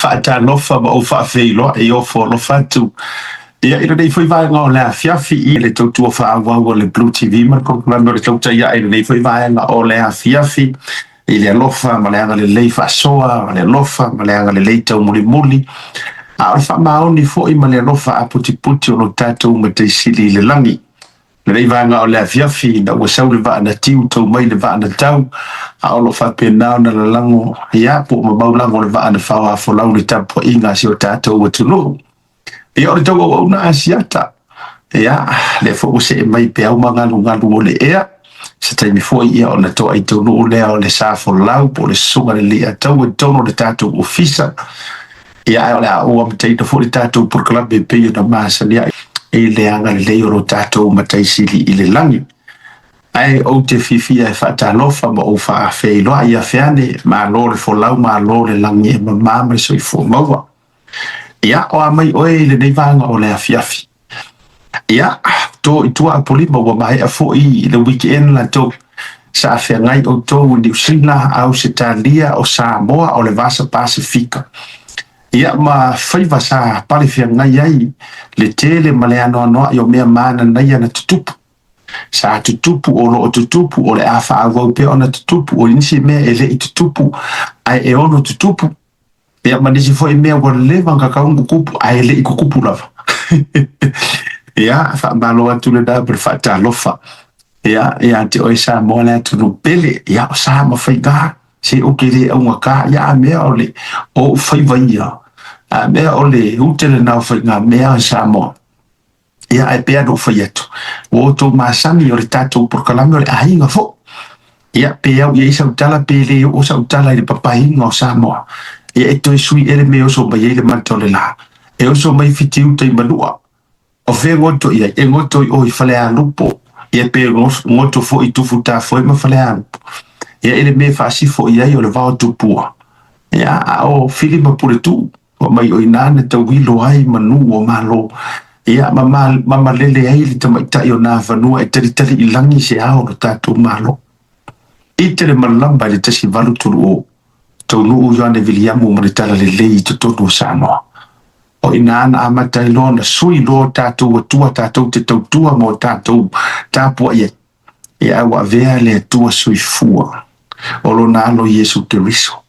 Faatalofa ma ou faafeiloai ofo alofa atu ia i lenei foi vaega o le afiafi i le tautua faaauau a le Blue TV ma le polokalame o le Tautai Ae i lenei foi vaega o le afiafi i le alofa ma le agalelei faasoa ma le alofa ma le agalelei taumulimuli a o le faamaoni foi ma le alofa aputiputi o lo tatou Matai Sili i le lagi. Lenei vaega o le afiafi ina ua sau le vaa na tiu tau mai le vaa na tau, a o lo o faapena ona lalago ia po o mamau lago o le vaa na faoafolau le tapuaiga a si o tatou atunuu. Ia o le tau auauna Asiata, ia lea foi ua see mai peau ma galugalu o le ea, se taimi foi ia ona toai taunuu lea o le sa folau po o le susuga i le Alii-a-Taua i totonu o le tatou ofisa. Ia ae o le a ou amataina foi le tatou polokalame e pei ona masani ai i le agalelei o lo tatou Matai Sili i le lagi. Ae ou te fiafia e faatalofa ma ou faafeiloai ia Feane, malo le folau, malo le lagi e mama ma le soifua maua. Ia, o a mai oe i lenei vaega o le afiafi. Ia, to i tua Apolima ua maea foi i le weekend latou. Sa feagai outou i Niu Sila, Ausetalia, o Samoa, o le Vasa Pasefika. Ia ma faiva sa pale feagai ai le tele ma le anoanoai o mea mananaia na tutupu. Sa tutupu, o lo o tutupu, o le a faaauau pea ona tutupu, o nisi mea e le i tutupu ae e ono tutupu. Ia ma nisi foi mea ua leva ona kakau ona kukupu ae le i kukupu lava. Ia, faamalo atu lena ma le faatalofa. Ia, ia te oe Samoa le atunuu pele, ia o sa ma faiga, se ou te le augata, ia a mea o le o ou faiva ia, a mea o le ute lena o faiga mea o Samoa. Ia, ae pei lava ona ou fai atu, ua outou masani o le tatou polokalame o le aiga foi. Ia, pe au i ai sau tala pe le oo sau tala i le papaina o Samoa, ia e toe sui ea le mea e oso mai ai le mata o le la. E oso mai Fitiuta i Manua. O fea e goto i ai? E goto i o i Falealupo. Ia pe goto foi i Tufutafoe ma Falealupo. Ia i le mea e faasifo i ai o le vao tupua. Ia, a o Fili ma Puletuu. Ua mai o i ina na tauilo ai manu o Malo, ia, ma ma malele ai le tamaitai o Nafanua e talitali i lagi se ao o lo tatou Malo. I te le malama i le 1830, taunuu Ioane Viliamu ma le talalelei i totonu o Samoa. O i ina na amata ai loa ona sui loa o tatou atua tatou te tautua ma o tatou tapuai ai. Ia ae ua avea le Atua soifua o Lona Alo Iesu Keriso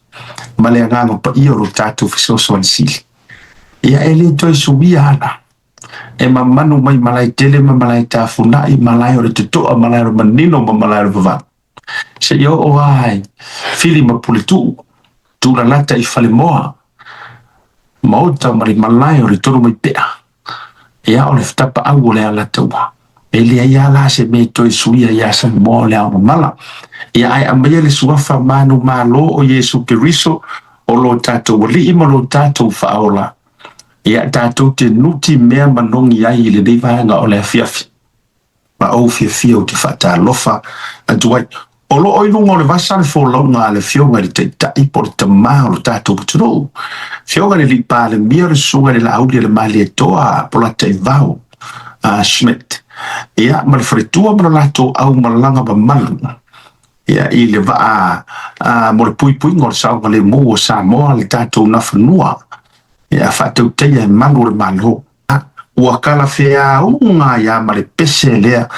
ma le Agaga Paia o lo tatou fesoasoani sili. Ia e le toe suia ala e mamanu mai malae tele ma malae tafunai, malae o le totoa, malae o le manino ma malae o le vavau. Seia oo lava i Fili ma Puletuu, Tulalata i Falemoa, Maota ma le malae o le Tolumaipea. Ia, o le tapaau o le Alataua, e leai lava la se mea e toe suia ia Samoa o le ao mamala. Ia, ae aumaia le suafa manumalo o Iesu Keriso, o lo tatou Alii ma lo tatou Faaola, ia tatou te nuti mea manogi ai i lenei vaega o le afiafi. Ma ou fiafia ou te faatalofa atu ai. O lo o i luga o le vasa le folauga a le Afioga i le Taitai po o le Tama o lo tatou atunuu, Afioga i le Alii Palemia, le Susuga i le Laauli a le Malietoa Polataivao Schmidt, ia, ma le faletua ma lo latou aumalaga mamalu, ia, i le vaa mo le puipuiga o le saogalemu o Samoa, le tatou Nafanua, ia, faatautaia e malu o le Malo. Ua kalafeauga ai lava ma le pese lea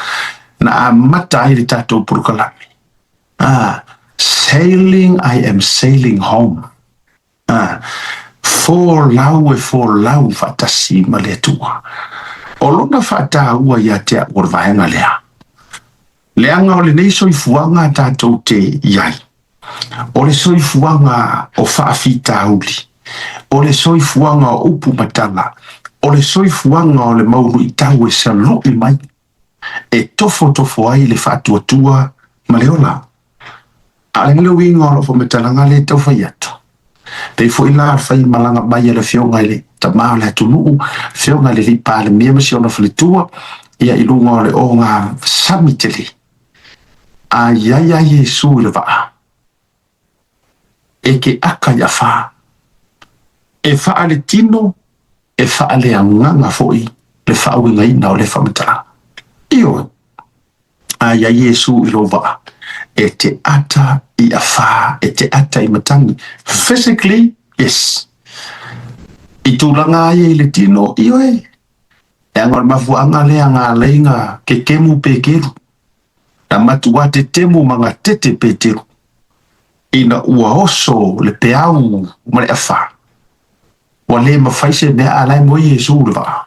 na amata ai le tatou polokalame. Ah, sailing, I am sailing home. Ah, folau e folau faatasi ma le Atua. O lona faataua ia te au o le vaega lea. Leaga o lenei soifuaga tatou te i ai, o le soifuaga o faafitauli, o le soifuaga o upu ma tala, o le soifuaga o le mau luitau e salui mai, e tofotofo ai le faatuatua ma le ola. A o le uiga o lau faamatalaga lea e tau fai atu, pei foi la fai malaga mai a le Afioga i le Tama o le atunuu, Afioga i le Alii Palemia ma si ona faletua, ia i luga o le ogasami tele, a i ai a Iesu i le vaa, e ke aka i afā, e faaletino, e faaleagaga foi le faauigaina o lea faamatalaga. Ioe. A i a Iesu i lou vaa, e te ata i afā, e te ata i matagi. Physically, yes. tulaga ia i le tino, ioe, leaga o le mafuaaga lea na ala ai ona kekemu Peteru, na matuā tetemu ma gatete Peteru ina ua oso le peau ma le afa, ua le mafai se mea a la e moe Iesu i le vaa.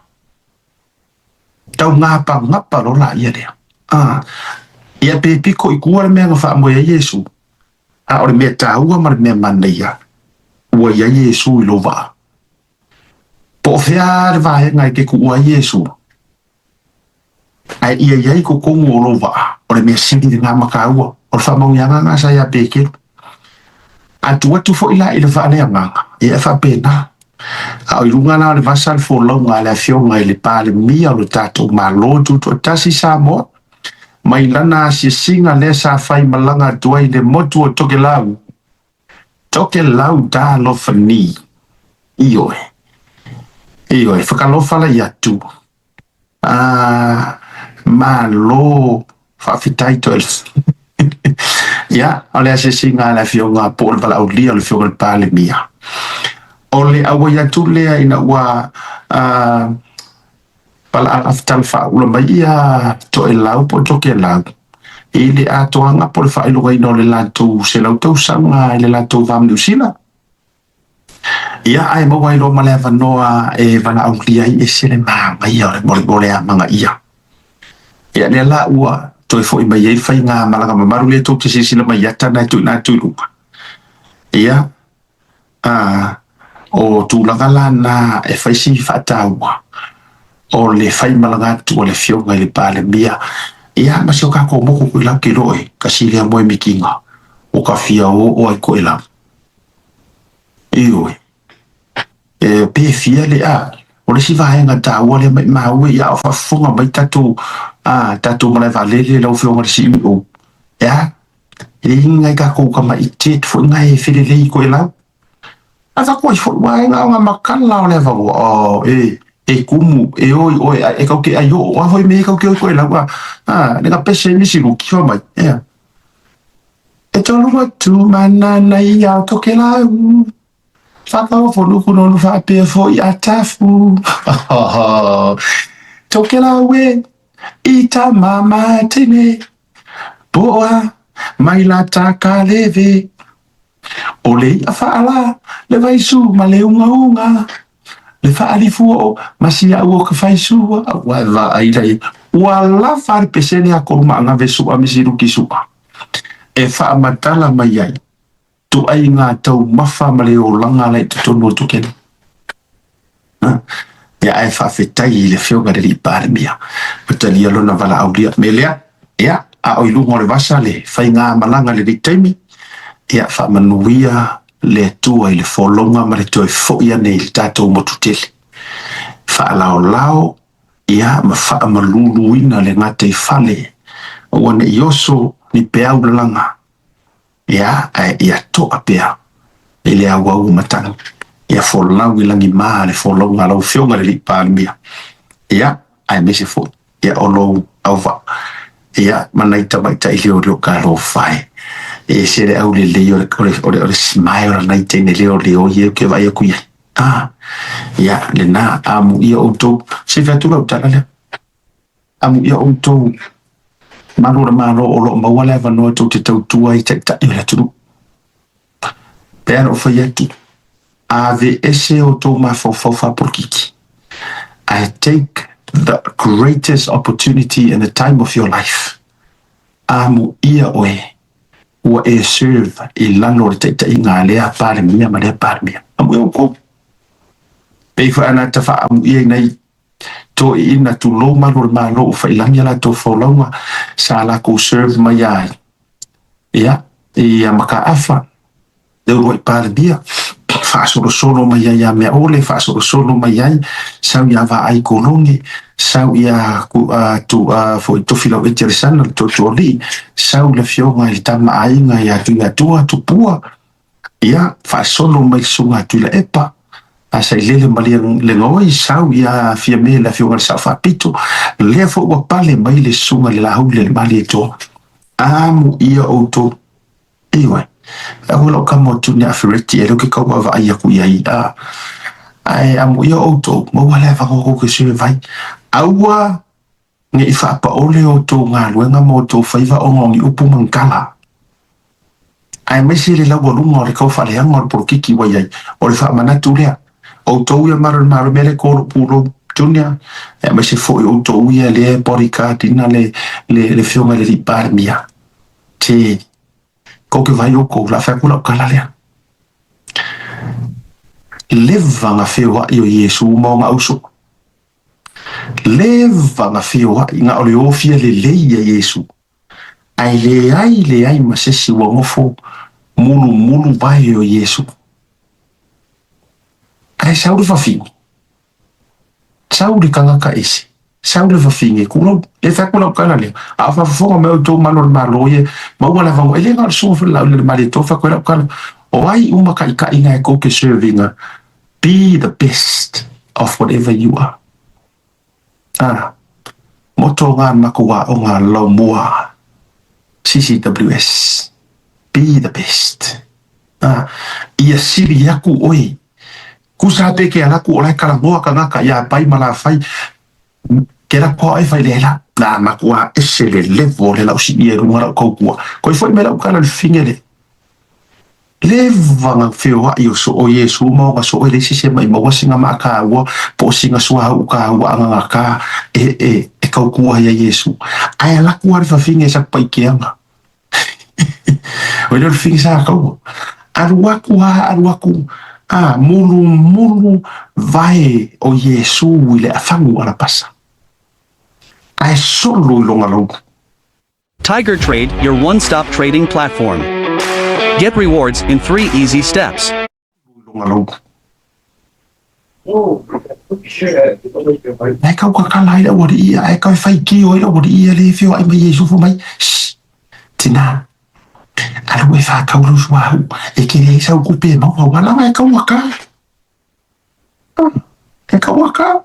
Taugapagapa loa laia lea. A, ia pe piko i tua le mea na faamoe ai Iesu, a o le mea taua ma le mea manaia, ua i ai Iesu i lou vaa. Po o fea le vaega e te tuua ai Iesu, ae ia i ai i totonu o lou vaa, o le mea sili lena ma taua. O le faamanuiaga lena sa ia Peteru. A tuu atu foi la i le faaleagaga, ia e faapena. A o i luga la o le vasa le folauga a le Afioga i le Palemia o le tatou Malo Tutoatasi Samoa, mai lana asiasiga lea sa fai malaga atu ai i le motu o Tokelau, Tokelau talofa ni, ioe, ioe, whakalofa la i atu. Malo faafetai toe. Ia, o le asiasiga a le Afioga po o le valaaulia o le Afioga i le Palemia. O le auai atu lea ina ua palaalafetalafaaula mai ia Toelau po o Tokelau i le atoaga po o le faailogaina o le latou 100 tausaga i le latou va ma Niu Sila. Ia, ae maua ai loa ma le avanoa e valaaulia ai ese le manaia o le molemole amanaia. Ia, lea la ua toe foi mai ai le faiga malaga mamalu lea tou te silasila mai i ata na e tuuina atu i luga. Ia, a, o tulaga la na e fai si faataua o le faimalaga atu a le Afioga i le Palemia, ia ma si o tatou motu koe lau ke loe, kasi lea moe mikiga, o ka fia oo ai koe lau. Ioe, e pe fia le a, o le isi vaega taua lea maimau e ia o faafofoga mai tatou, a, tatou malae vaalele lau Afioga i le CEO, e a, e le i nai tatou tamai jet foi na e felelei koe lau. A tatou ai foi vaega o ngā makala o le avanoa, oh, e, e kumu, e oi oe, e kau ke ai oo, a foi me e kau ke oi koe lau, a, a, le ka pese nisi luki fa mai, ea. E tolu atu manana i a Tokelau, Whakaofonuku nonu whaapea foi a Tafu. Tokelau e, i ta mama tene, Poa mai la ta kaleve, O le i'a whaala, le vaisu ma le ungaunga, Le whaalifua o ma si au o ka faisua, ua e vaai lai, ua lava le pesele a kolu maagave sua me siluki sua, e faamatala mai ai tuaiga taumafa ma le olaga la i totonu o Tokelo. Ia ae faafetai i le Afioga i le Alii Palemia ua talia lona valaaulia. Me lea, ia, a o i luga o le vasa le faigamalaga i lenei taimi, ia faamanuia le Atua i le folauga ma le toe foi ane i le tatou motu tele. Faalaolao, ia, ma faamaluluina le gataifale, aua ne i oso ni peau lalaga, ia, ae ia toa pea i le auau o matagi. Ia folau i lagima le folauga a lau Afioga i le Alii Palemia, ia, aemaise foi ia o lou auvaa, ia, ma nai tamaitai leoleo talofa e. E ese le aulelei o le, o le, o le, o le smile a nai teine leoleo ia ou te vaai atu i ai. Ah, ia, lena, amuia outou. Se i fai atu lau tala lea. Amuia outou malu o le Malo o lo o maua le avanoa tou te tautua i taitai o le atunuu. Pea na ou fai atu, aveese outou mafaufau faapolokiki, ae take the greatest opportunity in the time of your life. Amuia oe ua e serve i lalo o le taitaiga a lea Palemia ma lea Palemia. Amuia outou. Pei foi ana ta faaamuia i nai toeaiina tulou malu o le Malo ua failagi a latou folauga sa latou serve mai ai ia i Mataafa, le uluai Palemia, faasolosolo mai ai ia Meaole, faasolosolo mai ai sau ia Vaai Kolone, sau ia foi Tofilau Eti Alesana le Toatualii, sau le afioga i le Tama a Aiga ia Tuiatua Tupua, Ia, faasolo mai le Susuga a Tuilaepa, a sailele ma le gaoi, sau ia Fiame le Afioga i le Sao Faapito, lea foi ua pale mai le Susuga i le Lauli a le Malietoa. Amuia outou. Ioe, aua lau kamo atu ni a Fereti, e leo ke kau vaavaai aku i ai, a. Ae amuia outou, maua le avanoa kou ke serve ai. Aua ne i faapaole outou galuega ma outou faiva ona o ni upu ma ni tala. Aemaise le laualuga o le tau faaleaga o le polokiki ua i ai. O le faamanatu lea. Outou ia malo le malo mea lea ko lou pulou Junior, aemaise foi outou ia lea e bodyguard ina le le le afioga i le alii Palemia. Te kou ke vaai oukou, o le a fai atu lau tala lea. Leva na feoai o Iesu ma ona auso. Leva na feoai na o le ofia lelei ia Iesu. Ae leai leai ma sesi ua nofo mulumulu vae o Iesu. Ae sau le fafine, sau le tagata ese, sau le fafine, tulou, e fai atu lau tala lea, a o faafofoga mai outou malo o le Malo ia, maua le avanoa, e le na o le susuga foi le Laaulialemalietoa fai atu ai lau tala, o ai uma taitai na e tou te serve ina, be the best of whatever you are. A, moto ngā makou aoga laumua, CCWS, be the best. A, ia sili aku oe, kusa pe ke alaku o lae kalanoa kanaka ia pai ma la fai, ke la koa oe fai le la, na makua ese le level le lau si ia lunga lau kaukua. Koi foi me lau kala le finge le. Leva na feoai o so o Iesu ma ona so e le isi se mai maua singa maa kāua po o singa suauu kāua agaga kā e e e kaukua ai a Iesu. Ae alaku a le fafine e Sakupaikeaga. O le fafine sa kaua. Alu aku a alu aku a mulumulu vae o Iesu i le afagu alapasa. Ae solo i lona laulu. Tiger Trade, your one-stop trading platform. Get rewards in 3 easy steps. Ae kau kakala ai le aualii ia, ae kau e faitio ai le aualii ia le feoai mai Iesu fai mai, Shh! Tina, alu e whakau lau suahu, e ke leai sau kupe e maua, ua lava e kauaka. E kauaka.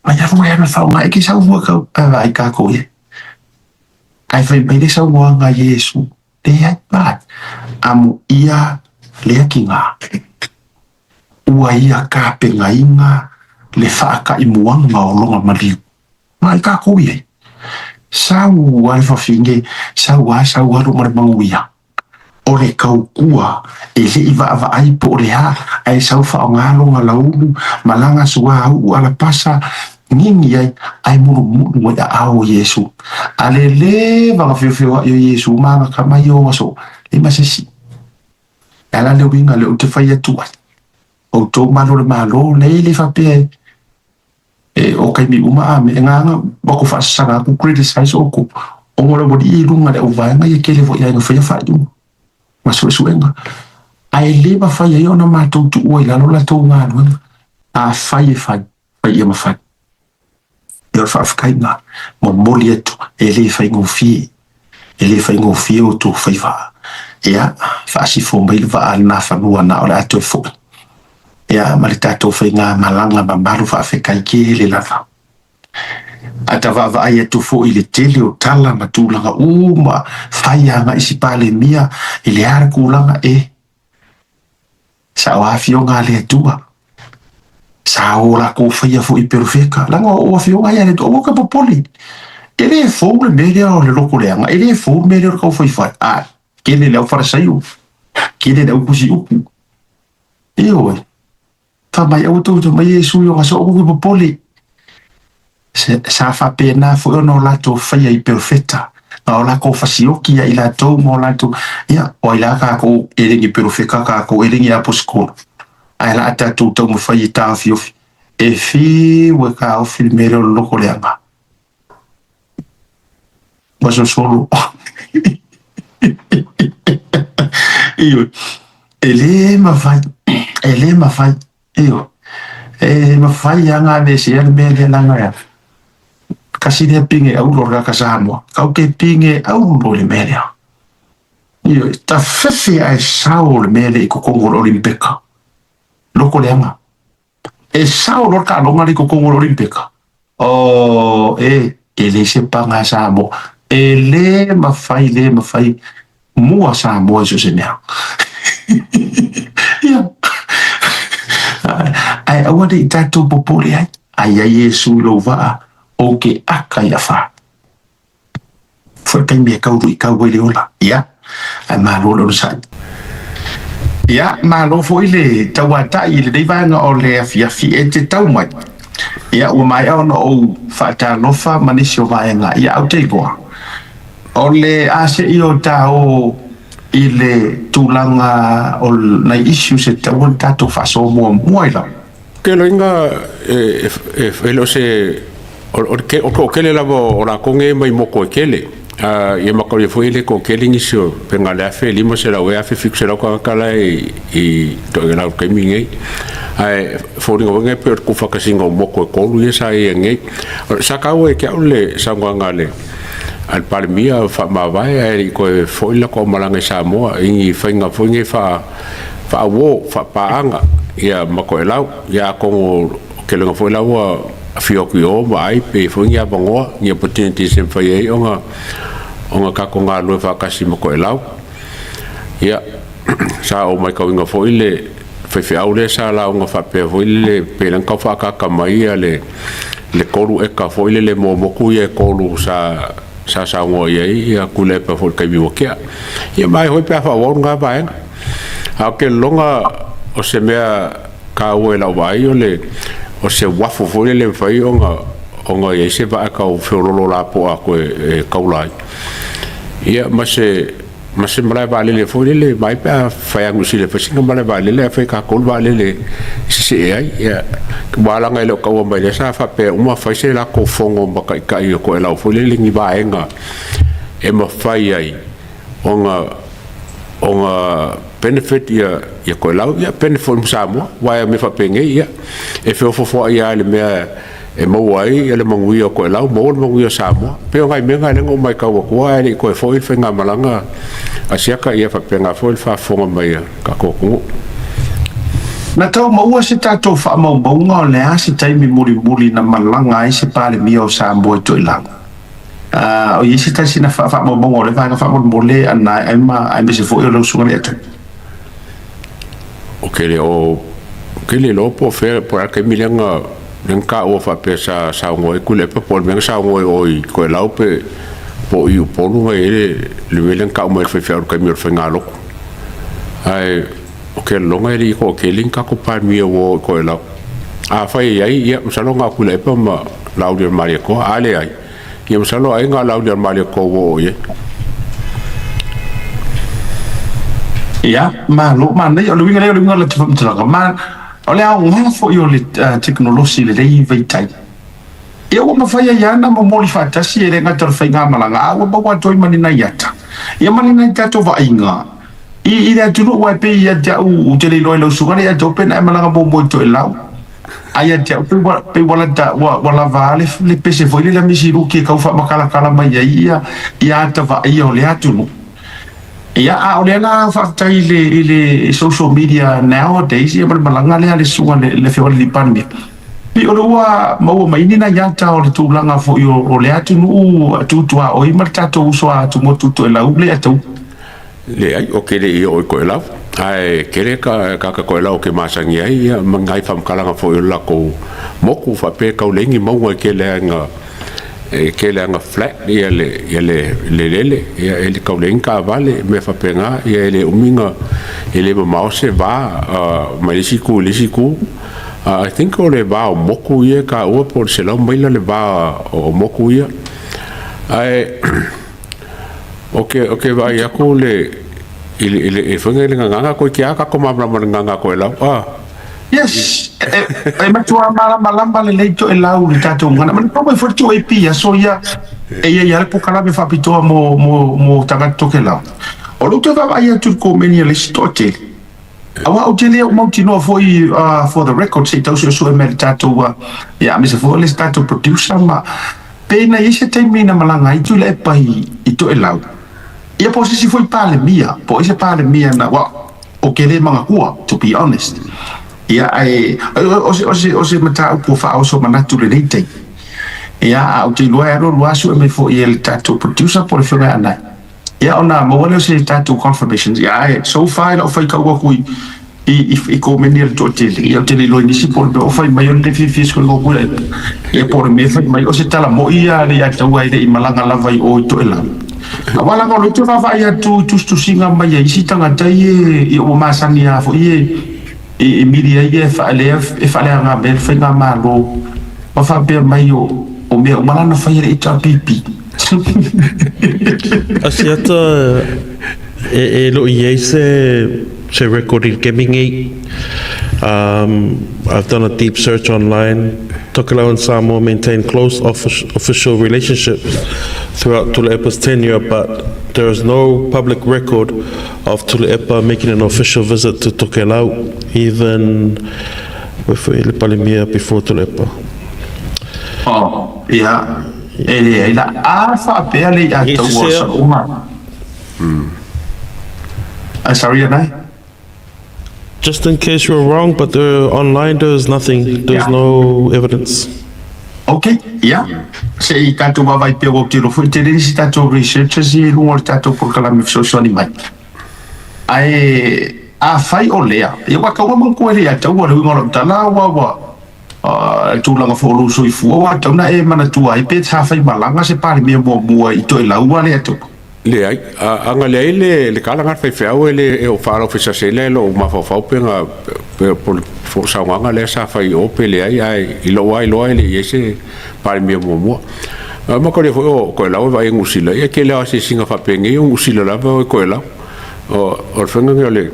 Mai alu e alu e whaonga e ke sau hua kau, a vai kākou ia. Ae fai mai le saunoaga a Iesu, Leai, vai, amuia lea ki ngā. Ua ia kāpengaina le whaakaimuanga o longa maliu. Mai kākou ia. Sau a le fafine, sau a sau alu ma le manuia. O le kaukua e leʻi vaavaai po o le a, ae sau faaaoga lona laulu ma lana suauu alapasa gigi ai, ae mulumulu ai aao o Iesu. A le leva na feofeoaʻi o Iesu ma ana tama ia o aso, leai ma se isi. E ala le uiga lea ou te fai atu ai, outou malo o le Malo, leai e le faapea e E o taimi uma a me nganga wa ko faasasaga aku criticize oukou ona o le aualii i luga le auvaega ia tele foi aiga faia faaiuga ma suesuega ae le mafai ai ona matou tuua i lalo latou galuega afai e fai fai ia mafai. Ia o le faafetaiga momoli atu e le faigofie e le faigofie outou faiva. Ia, faasifo mai le vaa lena fanua na o le a toe foi. Ia, ma le tatou faigamalaga mamalu faafetai tele lava. A ta vaavaai atu foi i le tele o tala ma tulaga uma fai agai si Palemia i le a le tulaga e Sa o afioga a le Atua. Sa o lakou faia foi i perofeta. Leaga o afioga ia a le Atua. Aua ka popole. E le fou le mea lea o le loko leaga. E le fou le mea lea o le taufaifai. Ae, kele le au Farisaio. Kele le au tusi upu. Ioe. Fai mai, aua tou te mai Iesu i ona soo aua ke popole. Sa faapena foi ona o latou faia i perofeta, ma o latou fasioki ia i latou ma o latou, ia, o ai la kākou e le ni perofeta kākou, e le ni aposikolo. Ae la a tatou taumafai e taofiofi, e fiu e taofi le mea lea o le loko leaga. Ua sosolo. Ioe, e le mafai, e le mafai, ioe. E mafai lava ona aveesea le mea lea leaga e a? Tasi lea pine auro o le tagata Samoa, kau ke pine auro i le mea lea. Ioe, tafefe ae sao le mea lea i totonu o le Olimpeka. Loko leaga. E sao loa le taaloga lea i totonu o le Olimpeka. Oh, e, e leai se paga a Samoa. E le mafai, le mafai mua Samoa i so o se mea. Ia. Ae aua ne i tatou popole ai, a i ai Iesu i lou vaa, ou ke aka i afā. Foi le taimi e tau luitau ai le ola, ia, ae malo le onosai. Ia, malo foi le tauatai i lenei vaega o le afiafi e te tau mai. Ia, ua maea ona ou faatalofa ma nisi o vaega, ia, ou te iloa, o le a se'i o ta o i le tulaga o nai issues e tatau ona tatou faasoa muamua i lalo. Keloiga e le o se o le toatele lava o latou nei e mai motu e tele. Ia mataulia foi e le toatele nisi o pe na o le 1500 ea 1700 tagata la e i Tokelau i le taimi lenei. Ae foliga foi lea pei o le tuufaatasiga o motu e tolu ia sa i ai nei. Sa taua ia te au le saunoaga a le Palemia faamavae ae le i toe foi le latou aumalaga i Samoa i ni faiga foi nei faauo, faapaaga ia ma Toelau. Ia atonu o kelega foi la ua afio atu i o ma vaai pe i ai foi ni avanoa, ni opportunities e mafai ai ona tatou galulue faatasi ma Toelau. Ia, sa ou matauina foi le faifeau lea sa lauga faapea foi lele pei la na tau faaataata mai le 3 eka foi lele mo motu ia e tolu sa saunoa i ai ia Tuilaepa foi i le taimi ua tea. Ia ma ai foi pe a faaauau lena vaega. Ae ou te lagona o se mea taua i lau vaai o le o se uafu foi lele e mafai ona i ai se vaa e tau feololo lapoa atu e taula ai. Ia ma se malae vaalele foi lele, vaai pe a fai atu i Sila e fai sina malae vaalele ae fai e tatou le vaalele e sesee ai. Ia, aua leaga e le o taua mai lea sa faapea uma fai se latou fono ma taitai o Toelau foi lele ni vaega e mafai ai ona benefit ia Toelau, ia benefit foi ma Samoa. Aua o mea faapenei, ia, e feofoofoai lava i le mea e maua ai le manuia o Toelau, maua le manuia o Samoa. E pei o nai mea na lea na ou matau atua ae le i toe foi le faigamalaga a Siaka, ia faapena foi le faafofoga mai a tatou atunuu. Na tau maua se tatou faamaumauga o le a se taimi mulimuli na malaga ai se Palemia o Samoa i Toelau? O i ai se tasi na faamaumauga o lea vaega faamolemole ana aemaise foi o lau susuga le Attorney? Ou te le o ou te le iloa po o fea po o le a le taimi lea na lea na taua faapea sa saunoa ai Tuilaepa po o le mea na saunoa ai o i Toelau pe po o i Upolu na i ai le le mea lea na tau mai e le faifeau i le taimi o le faigalotu. Ae ou te lagona e le i toatele ni tatou Palemia ua o i Toelau. Afai e i ai, ia masalo na o Tuilaepa ma Laaulialemalietoa. A leai, ia masalo ai na o Laaulialemalietoa ua oo i ai. Ia, malo, manaia. O le uiga lea o le uiga o le faamatalaga, ma o le aoga foi o le tekonolosi i lenei vaitaimi, ia ua mafai ai lava ona momoli faatasi, e le gata o le faigamalaga, a ua maua atu ai ma ni nai ata, ia ma ni nai tatou vaaiga i le atunuu. Aua e pei ia te au, ou te le iloa i lau susuga le ia te au pe na e malaga muamua i Toelau, a ia te au pei ua, pei ua lata, ua lava a le pese foi lele a Misi Luki e tau faamakalatala mai ai ia ata vaaia o lea atunuu. Ia, a o lea la faafetai i le social media nowadays, ia ma le malaga lea a le susuga i le Afioga i le Palemia, pei o lea ua maua mai ni nai ata o le tulaga foi o lea atunuu tutuaoi ma le tatou uso a Atumotu Toelau le Atua. Leai, ou te le i oo i Toelau, ae tele tagata Toelau ou te masani ai, ia, ma nai faamatalaga foi o le latou motu, faapea e tau leai ni mauga e tele lava ina, e tele lava ina flat ia le, ia le lele, ia e le tau leai ni taavale, mea faapena, ia e le umi ona, e le mamao se va mai le isi itu i le isi itu. I think o le va o motu ia e taua po o le 100 maila le va o motu ia. Ae Ou te vaai atu le i le i le e fai le gagana koe ke a ka malamalama le gagana koe lau a. Yes, e matua malamalama lelei Toelau i le tatou gagana. Ma le pau mai foi le 2AP aso ia e i ai lava le polokalame faapitoa mo tagata Tokelau. O lou toe vaavaai atu i le komeni a le isi toatele, aua ou te le o mautinoa foi, for the record, se i tau suesue mai le tatou, ia, aemaise foi o le tatou producer ma pe na i ai se taimi na malaga ai Tuilaepa i Toelau, ia po o se isi foi Palemia, po o ai se Palemia na, aua ou te le manatua, to be honest. Ia, ae o se mataupu ua faaoso manatu i lenei taimi. Ia, a ou te iloa e alu alu lava sue mai foi e le tatou producer po o le Afioga ia Anae. Ia ona maua lea o se tatou confirmation. Ia ae so far i lau faitau atu i I i komeni a le toatele, ia ou te le iloa i nisi po o le mea o fai mai o le le fiafia i si koinoko ia, ia po o le mea e fai mai o se tala moi ia a le ia te au ae le i malaga lava i o i Toelau. Aua leaga o lea ou te vaavaai atu i tusitusiga mai a isi tagata ia ia ua masani lava foi e e mili ai ia e faalea e faaleaga mai ai le faigamalo ma faapea mai o o mea uma la na fai e le HRPP. Asiata e, e lo i ai se se record i le kemi nei. I've done a deep search online. Tokelau and Samoa maintain close official relationships throughout Tuilaepa's tenure, but there is no public record of Tuilaepa making an official visit to Tokelau, even with le Palemia before Tuilaepa. Oh, ia, e leai la, a faapea le ia Ngi taua sisea. saoga. Sorry, Anai? Just in case you're wrong, but there, online there is nothing, there's Yeah. no evidence. Ok, ia, se i tatou vaavaai pea ua ou te iloa foi tele nisi tatou researchers ia i luga o le tatou polokalame fesoasoani mai. Ae afai o lea, ia ua taua manatua e le ia taua le uiga o lau tala ua ua le tulaga foi o lou soifua ua tatau ona e manatua ai pe sa faimalaga se Palemia muamua i Toelau a le Atua. Leai, a ga leai le le tala na le faifeau e le e o faalaufaisasela e lou mafaufau pe ga pe po le saunoaga lea sa fai i o pe leai ae i lou lava iloa e le i i ai se Palemia muamua. A makalia foi o Toelau e vaai i Niu Sila, ia tele lava o asiasiga faapenei o Niu Sila lava o i Toelau. O o le faiga lenei o le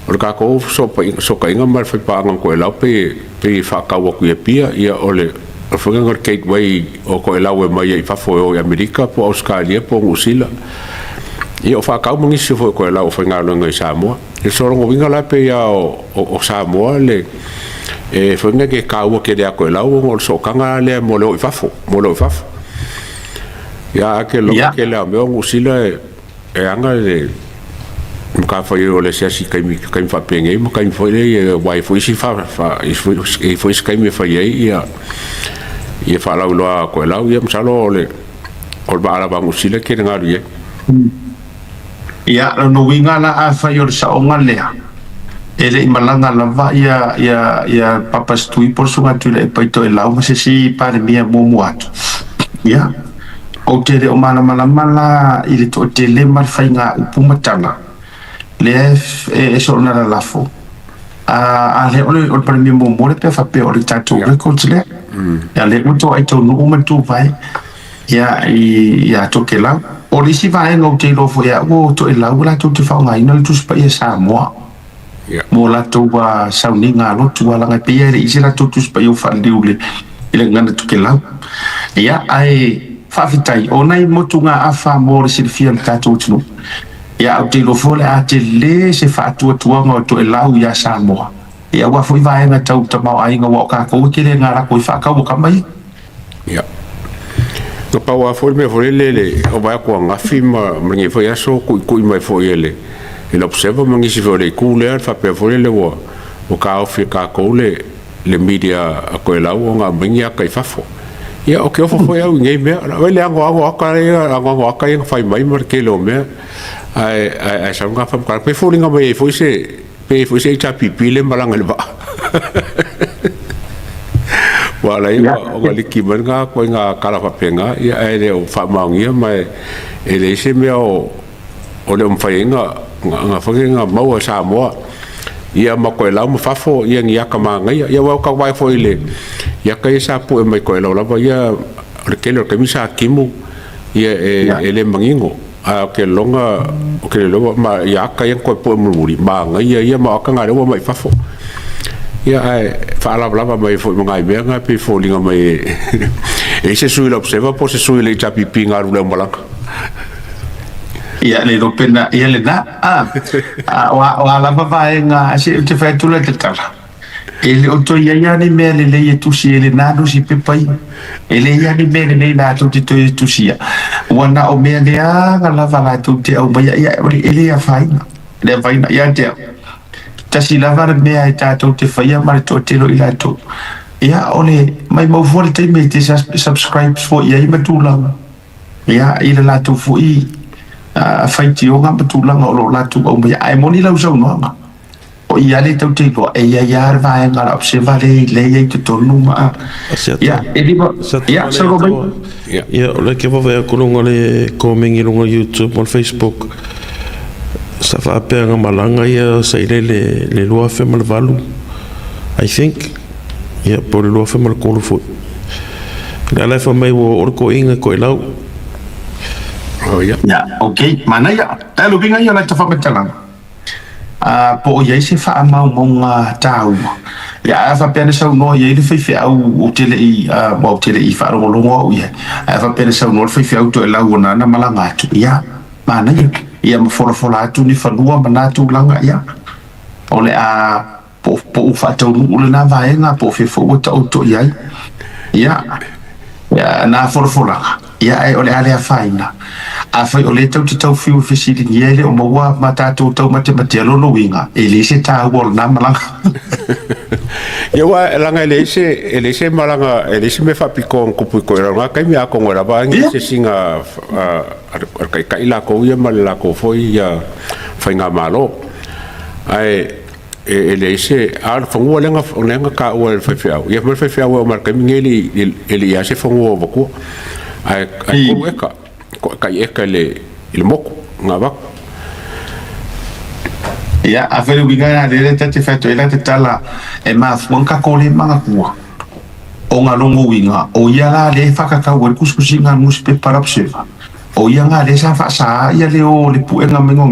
o le tatou fesootaiga ma le faipaaga ma Toelau pei pei e faatau atu i Apia, ia o le faiga lena o le gateway o Toelau e omai ai i fafo e o i Amerika po o Ausetalia po o Niu Sila. Ia o faatau ma nisi foi o Toelau o faigaluega i Samoa. I le sologa uiga la pei lava o Samoa le e foi lena e taua tele ia Toelau ona o le sootaga lea mo le o i fafo, mo le o i fafo. Ia a ke logo tele lava o mea o Niu Sila e E aga le matafaioi o le asiasi i taimi, taimi faapenei ma taimi foi lea aua e i ai foi isi fa, fa, e i ai foi isi taimi e fai ai ia, ia faalauiloa a Toelau. Ia masalo o le, o le vaa lava a Niu Sila e tele na alu i ai. Ia, lona uiga la afai o le saoga lea, e le i malaga lava ia, ia, ia Papa Stui po o le Susuga Tuilaepa i Toelau ma se isi Palemia muamua atu. Ia. Ou te le o malamalama la i le toatele ma le faiga upu ma tala lea e soona lalafo, a lea o le Palemia muamua lea pe a faapea o le tatou records lea. Ia lea ua toai taunuu ma le tuvae ia ia Tokelau. O le isi vaega ou te iloa foi e au o Toelau latou te faaaogaina le Tusi Paia Samoa. Mo latou sauniga lotu a leaga e pei lava e le i se latou Tusi Paia ua faaliliu i le gagana Tokelau. Ia, ae faafetai o nai motugaafa mo le silafia o le tatou atunuu. Ia, ou te iloa foi o le a tele se faatuatuaga o Toelau ia Samoa, ia aua foi vaega tau tamaoaiga aua o tatou e tele na lako i faatau a tama ia. Ia. Na pau lava foi le mea foi lele le o vaai atu ananafi ma lenei foi aso tuitui mai foi e le e le Observer ma nisi foi o le itu lea faapea foi lele ua ua taofi e tatou le le media a Toelau ona aumai ni ata i fafo. Ia ou te ofo foi au i nei mea. Vaai le anoano ata ia anoano ata ia na fai mai ma le tele o mea ae ae sau lena faamatalaga. Pei e foliga mai ai foi se Pe foi se HRPP le malaga i le vaa. Ua ala ai ona liki mai lena ituaiga tala faapena, ia ae le o faamaonia ma e leai se mea o le o mafai ai ona foi ona maua e Samoa ia ma Toelau ma fafo ia ni ata manaia. Ia aua ua tau vaai foi i le i ata ia sa pue mai Toelau lava ia o le tele o le taimi sa timu ia e le manino. Ae o ke loga, o ke loga ma ia aka ia koe poe mulimuli, manaia ia ma o aka nga lea ua mai fafo. Ia ae faalavalava mai foi ma ngai mea nga pei foliga mai e e i se sui le Observer po se sui le HRPP nga alu le aumalaga. Ia le iloa pena ia lena a o a lava vaega se ou te fai atu la te tala. E le o toe i ai lava ni mea lelei e tusi e lena nusipepa ia. E leai lava ni mea lelei latou te toe tusia. Ua na o mea leaga lava latou te aumaia, ia, e le afaina, e le afaina ia te au. Tasi lava le mea e tatou te faia ma le toatele o i latou, ia, o le maimau fua le taimi e te subscribe fua i ai ma tulaga, ia, i le latou foi faitioga ma tulaga o lo o latou aumaia. Ae moni lau saunoaga. O i lea tatou te iloa e i ai lava le vaega a le Observer lea e i ai i totonu ma ia e lima ia saunoa mai. Ia, o lea ke vaavaai atu i luga o le komeni i luga o YouTube ma le Facebook, sa faapea na malaga ia sa i le le 2008, I think, ia po o le 2003 foi. O lea la e fai mai ua oo le toeaina i Toelau. Oh, ia. Ia, okay, manaia. Ae o le uiga ia o la ta faamatalaga, a po o i ai se faamaumauga taua. Ia, ae a faapea na saunoa i ai le faifeau ou te le i, aua ou te le i faalogologo au i ai, ae a faapea na saunoa le faifeau Toelau o na na malaga atu, ia, manaia. Ia ma folafola atu ni fanua ma na tulaga, ia, o le a po o ua faataunuu lena vaega po o fea foi ua taoto i ai ia na folafolaga, ia ae o le a le afaina. Afai o lea tou te tau fiu e fesiligia e le o maua ma tatou taumatematea lona uiga, e leai se taua o lena malaga. Ia aua leaga e leai se e leai se malaga e leai se mea faapitoa na tupu i Toelau i lena taimi atonu e lava a ni asiasiga a le taitai latou ia ma le latou foi faigamalo. Ae e leai se, a o le fanua lea na taua e le faifeau, ia fai mai le faifeau e oo mai i le taimi lenei e le i i ai se fanua o avatua, ae 3 eka, tai eka i le motu na avatu. Ia, afai le uiga lea lea ta te fai atu ai la te tala e mafua ona tatou le manatua ona lona uiga o ia la lea e whakatau ai le tusitusiga a newspaper la Observer, o ia nga lea sa faasaa ia le o le puega mai o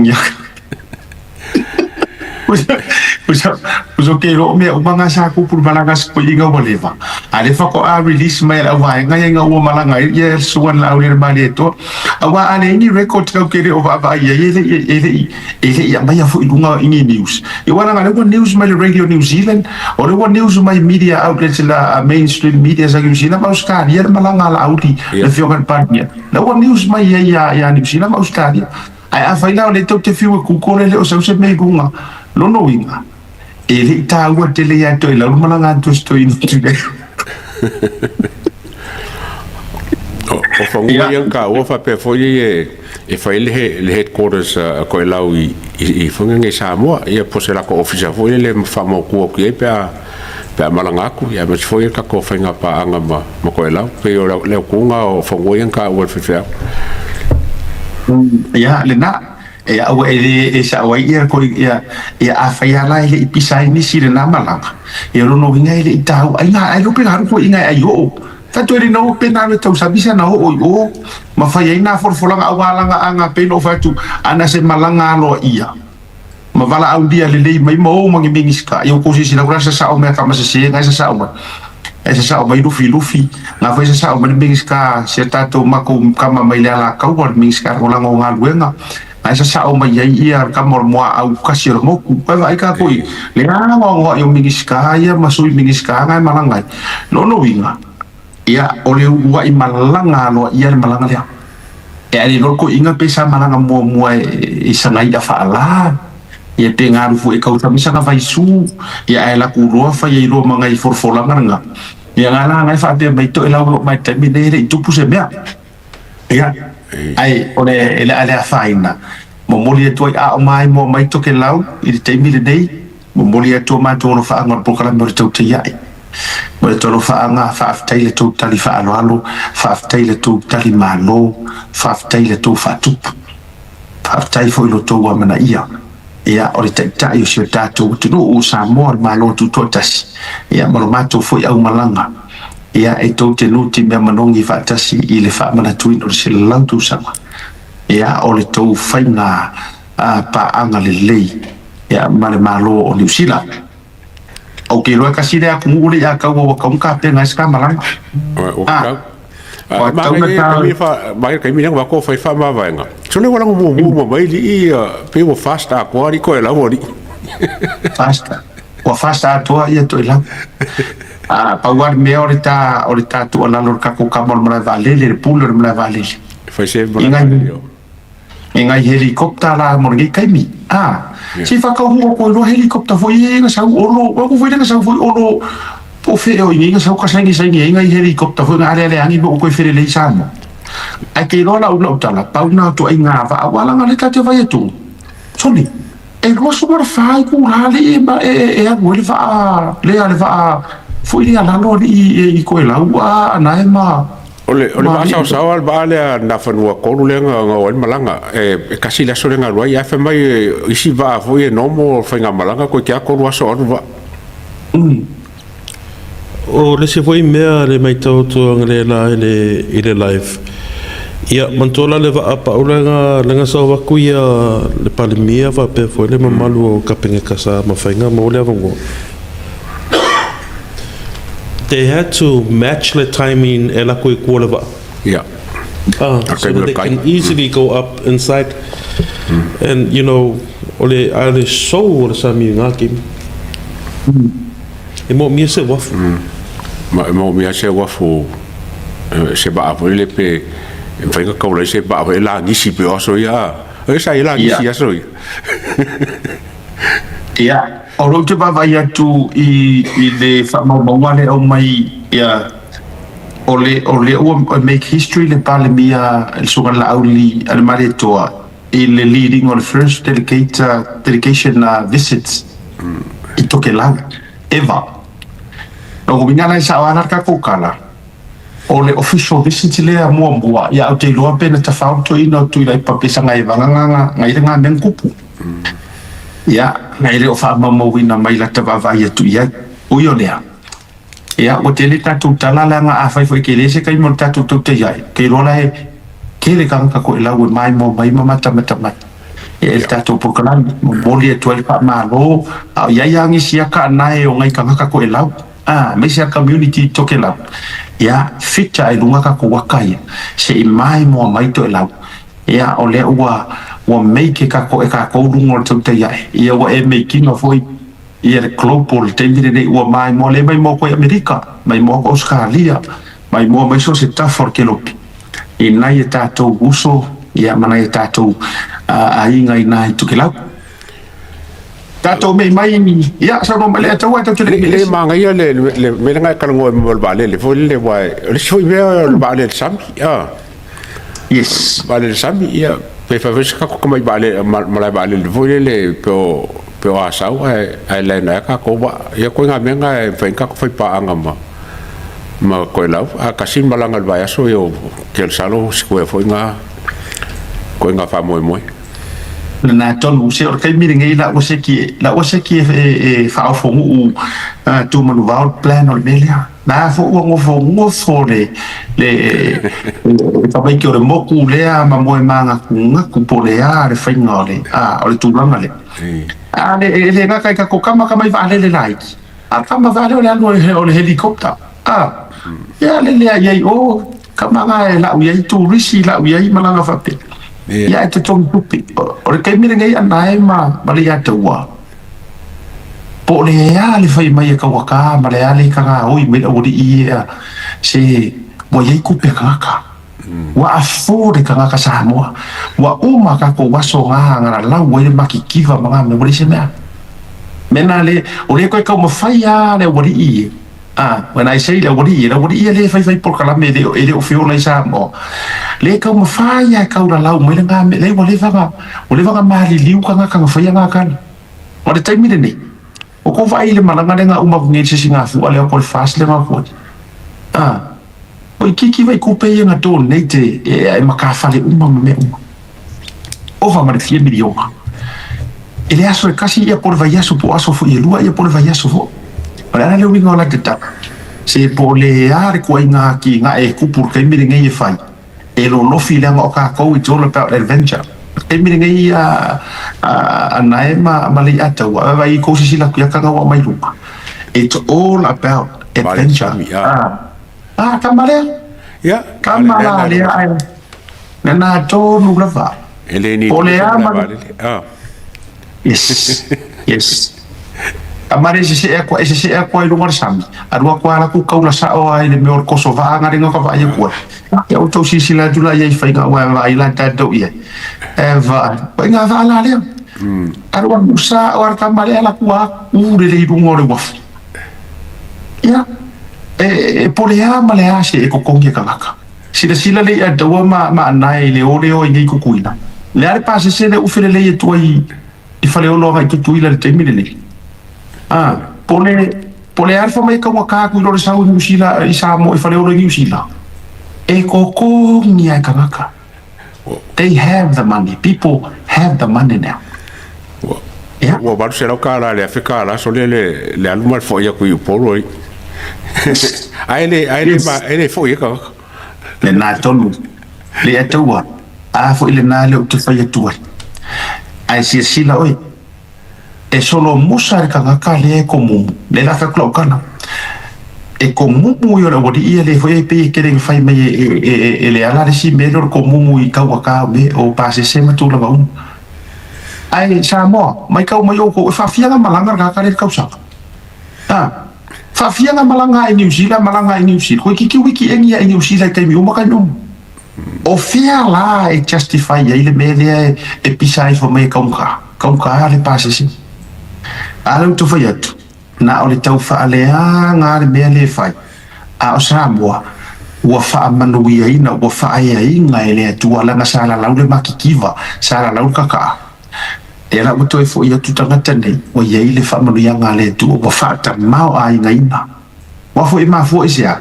Uso ke ro mea uma nga sa kupu malaga sa inga ua leva. A le faatoa release mai e le auvaega ia ina ua malaga ai ia susuga na lauli le Malietoa. Aua a leai ni record kau ke le o vaavaai ai e le i e le i e le i aumaia foi i luga i ni news. Ia aua leaga o lea ua news mai le Radio New Zealand, o lea ua news mai media outlets la mainstream media sa New Zealand ma Ausetalia le malaga a Laauli le afioga i le Palemia. La ua news mai ai ia New Zealand ma Ausetalia. Ae afai la o lea tou te fiu e kukole le o sau se mea i luga, lona uiga, e le i taua tele ia te oe lau le malaga atu e Stoina atu nei. O fanua ia na taua faapea foi e e fai le le headquarters a Toelau i i foi nei Samoa, ia po o se latou ofisa foi lele e faamautu atu i ai pe a pe a malaga atu, ia aemaise foi le tatou faiga paaga ma ma Toelau. Pei o le autuga o fanua ia na taua e le faifeau. Ia, lena. E aua e le e sao ai ia ko ia ia afai lava la e le i pisa ai nisi i lena malaga, ia lona uiga e le i taua ai na ai lope na alu koe inga e ai oo. Tatou e le na oo pe na alu e tausami sa na oo i o ma fai ai na folafolaga aua laga a ga pei na ou fai atu ana se malaga aloa ia. Ma valaaulia lelei mai ma o ma ni Minisita, ia outou silasila atu la sasao mai a tama sese na e sasao mai. E sasao mai Lufilufi, na foi sasao mai le Minisita si a tatou matou tama mai le Alataua, le Minisita Lagolago o Galuega, na e sasao mai ai ia le tama o le Muaau tasi o le motu. Ua vaai tatou i le anoanoai o Minisita ia ma Sui Minisita na e malaga ai. Lona uiga, ia o le uluai malaga aloaia le malaga lea. E ale loa le toeaina pe sa malaga muamua e sana i'a faalā, ia pe galu foi e tausami sana vaisu, ia ae latou loa fai ai loa ma nai folafolaga lena. Ia nga la nga e faapea mai Toelau o loo mai taimi nei e le i tupu se mea. Ia, ae o le e le a le afaina, momoli atu ai a o maimoa mai Tokelau i le taimi lenei, Momoli atu o matou alofaaga o le polokalame o le Tautaia'i. Mo le tou alofaaga, faafetai i le tou tali faaaloalo, faafetai i le tou tali malo, faafetai i le tou faatupu. Faafetai foi i lo tou amanaia, ia, o le Taitai o si o tatou atunuu o Samoa, le Malo Tutoatasi, ia, ma lo matou foi aumalaga, ia, e tou te nutimea manogi faatasi i le faamanatuina o le 100 tausaga, ia, o le tou faiga paaga lelei. Ia ma le Malo o Niu Sila. Ou te iloa e kasi lea atunuu le ia taua ua tatau ona tapena ai se ta malaga. Ua tatau. Ua tatau ona ta. Mai taimi lea ua fai faamavaega. Sole ua lago muamua ma mai lii pei ua fast atoa alii Toelau alii. Fast. Ua fast atoa ia Toelau. A pau lava le mea o le ta o le ta tuualalo i le tatou tama o le malae vaalele, le pule o le malae vaalele. Fai se malae vaalele. E ngai helicopter la mo lenei taimi a se i whakauhua koe loa helicopter foi e na sau olo wa ko foi na sau foi olo po fe o ingi na sau ka saini saini e ngai helicopter foi na ale ale angi mo koe fere lei Samoa ai ke loa la ula utala pau na to ai ngā va awa la ngā le tate vai atu soni. E 24 itula alii e alu ai le vaa lea, le vaa foi lea lalo alii i Toelau a nae ma. O le vaa saosao a le vaa lea Nafanua 3 lea na o ai le malaga, e tasi le aso lea na alu ai, ae fai mai isi vaa foi e normal faigamalaga toe te 3 aso alu vaa. O le isi foi mea le matau atu analeila i le live. Ia, manatua la le vaa paula na sau atu ia le Palemia faapea foi le mamalu o Kapeneta sa mafai ona maua le avanoa. They had to match the timing e lako i tua le vaa. So that they can easily go up inside. And o le a le sou o le sami ngā kimi. E moomia se uafu. Ma e moomia se uafu se vaa foi le pe e mafai ona taula ai se vaa foi e lagisi pei o aso ia. E sa i lagisi aso ia. Ia, o lou te vaavaai atu i le faamaumauga lea e aumai, ia, o le ua make history le Palemia le Susuga i le Laauli a le Malietoa i le leading o le first delegation visits i Tokelau ever. O uiga la e sao lava le tatou tala, o le official visit lea muamua, ia ou te iloa pe na tafao le toeaina o Tuilaepa pe saga e vaga ngai le ga mea na tupu. Ia, na e le o faamaumauina mai lata vaavaai atu i ai. Ui o lea, ia, ua tele tatou tala leaga afai foi ke le se taimi o le tatou tautai ai, ke iloa la e tele tagata toelau e maimoa mai ma matamata mai. E le tatou polokalame, momoli atu ai le faamalo, a o i ai lava nisi ata nae o nai tagata toelau, aemaise a community i Tokelau, ia, fita ai luga tatou ata ia, se i maimoa mai toelau. Ia, o lea ua make e tatou e tatou luga o le tautai ae. Ia, ua e make ina foi ia le global taimi lenei ua maimoa le maimoa koe Amerika, maimoa ko Australia, maimoa mai so se tafa o le kelopi. I nai e tatou uso, ia, ma nai e tatou aiga i nai Tokelau. Tatou mei mai, ia, saunoa mai le ataua e tau te le Le magaia le mea lena e talanoa mo le vaalele foi lele, ua o le isi foi mea o le vaalele sami. Vaalele sami, ia, pe fai foi se tatou tamai vaalele malae vaalele foi lele pe o Asau ae laina ai tatou vaa. Ia koe ngā mea ngā e mafai ona tatou faipaaga ma Toelau. A tasi le malaga i le vaiaso, ia o Kelasalo Square foi ngā koe ngā faamoemoe. Lena tonu se o le taimi lenei la ua seki e faaofonuu tumanuvao le plan o le mea lea. Na fo ua gofo gofo le tamaiti o le moku lea ma moe magatugaku po o le a le faiga o le tulaga lea. A le e le gata i tatou kama kama i vaalele laiti. A kama vaalele o le alu o le helicopter. A ia le lea iai o kama nga e lau iai turisi lau iai malaga faapea. Ia e totogi tupe. O le taimi lenei ana e ma le ia taua. Po o le a le fai mai e kauaka ma le a le ikaga oi mai le aualii ia se ua iai tupe a tagata. Ua afford e tagata Samoa. Ua uma tatou aso ga galalau ai le makikiva ma ga mea ua leai se mea. Mea na le o lea toe taumafai lava le aualii e. When I say le aualii, le aualii e le faifai polokalame e le o feola i Samoa. Le taumafai lava e taulalau mai le ga mea lea ua leva ona maliliu tagata na faia ga tala. O le taimi lenei, o kou vaai i le malaga lea na uma atu nei i le sisigafua lea ko le FAST lea na atu ai. O itiiti vai tupe ia na donate e matafale uma ma mea uma. Ova ma le fia miliona. E le aso e kasi ia po o le vaiaso po o aso foi e lua ia po o le vaiaso foi. O le ala le uiga o la te tala. Se po o le a le kuaiga atinae e tupu i le taimi lenei e fai. E lolofi leaga o tatou, it's all about adventure. Taimi lenei a nae ma le iataua. A vai kou sisila atu ia tagaua mai luga. It's all about adventure. Kama lea. Kama la lea ai. Na tonu lava. E le ni Po le a ma. Yes. Yes. Amare se se e akua i luga o le sami. Alu akua ala ku kaula sao ai le mea o le koso vaa nga lenga ka vaa ia kua. Ia o tau sisila atu la ia i whainga ua e vaa i la tatou ia. E vaa. Pa inga vaa la lea. Alu anu sa o ara tamale ala kua u le le i luga o le uafu. Ia. E po le a ma le a se e kokongi e kangaka. Sila sila le ia taua ma anae i le ole o i nei kukuina. Le ale pasese le uwhele le ia tua i i Faleolo agai i Tutuila i le taimi lenei. A, po o le, po o le a le fai mai e taugata atu i lo le sau i Niu Sila, i Samoa, i Faleolo i Niu Sila? E totogi lava e tagata. They have the money. People have the money now. Ua, Ia. ua $800 i le $1000 sole le, le alu ma le fo'i atu i Upolu ai. Ae le, ae le, Yes. ma, e le fo'i ai tagata. Lena tonu. Le Ataua, a foi lena lea ou te fai atu ai. Ae silasila oe, e solomusa le tagata lea e komumu, lea la fai atu lau tala, e komumu ia o le aualii ia lea foi e pei e tele ina fai mai e, e, e, e Leala le isi mea lea o le komumu i taugata o mea, o pasese ma tulaga uma. Ae Samoa, matau mai outou, e faafia ona malaga le tagata lea i le tausaga. A, faafia ona malaga i Niu Sila, malaga i Niu Sila, toeitiiti wiki eni i Niu Sila i taimi uma taimi uma. O fea la e justify ai le mea lea e pisa ai fai mai e taugata, taugata le pasese. A lea ou te fai atu, na o le tau faaleaga lava le mea lea e fai, a o Samoa, ua faamanuiaina, ua faaeaina e le Atua, leaga sa lalau le matitiva, sa lalau le kakaa. Lea la ua toe foi atu tagata nei, ua i ai le faamanuiaga a le Atua, ua faatamaoaigaina. Aua foi e mafua i se a?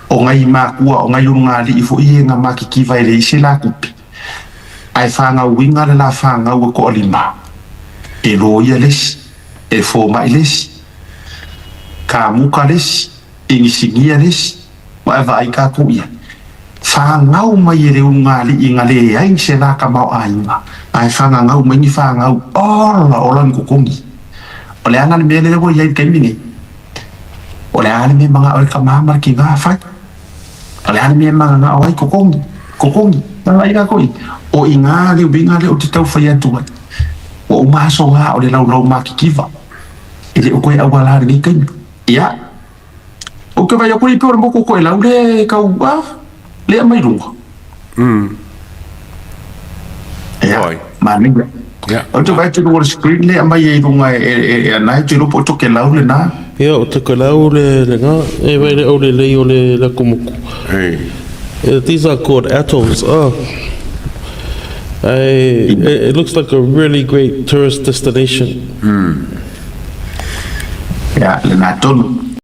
O nai makua, o nai ulugalii foi ia na matitiva e leai se la tupe, ae fanauina le la fanau e toalima, e loia le isi, e fomai le isi, kamuka le isi, inisinia le isi, ma e vaai tatou i ai. Fanau mai e le ulugalii na leai se la tamaoaiga, ae fagagau mai ni fanau ola ola ni totogi. O le a la le mea lea ua i ai i le taimi nei? O le a le mea e manao ai le tama ma le tina fai? O le a le mea e mananao ai totogi? Totogi. Vaai tatou i, o i ina le uiga lea ou te tau fai atu ai. Ua uma aso la o le laulau matitiva. E le o toe auala i lenei taimi. Ia, ou te vaai atu i pei o le motu o Toelau lea e tau, a, lea e aumai i luga. Ia, Oi. manaia. Ia. Ou te vaai atu i luga o le screen lea e aumai ai i luga e, e, e Anae, ou te iloa po o Tokelau lena. Ia, o Tokelau le, lena, e vai le aulelei o le, le kumuku. Ei. These are called atolls. Oh. I, it, it looks like a really great tourist destination. Ia, lena tonu.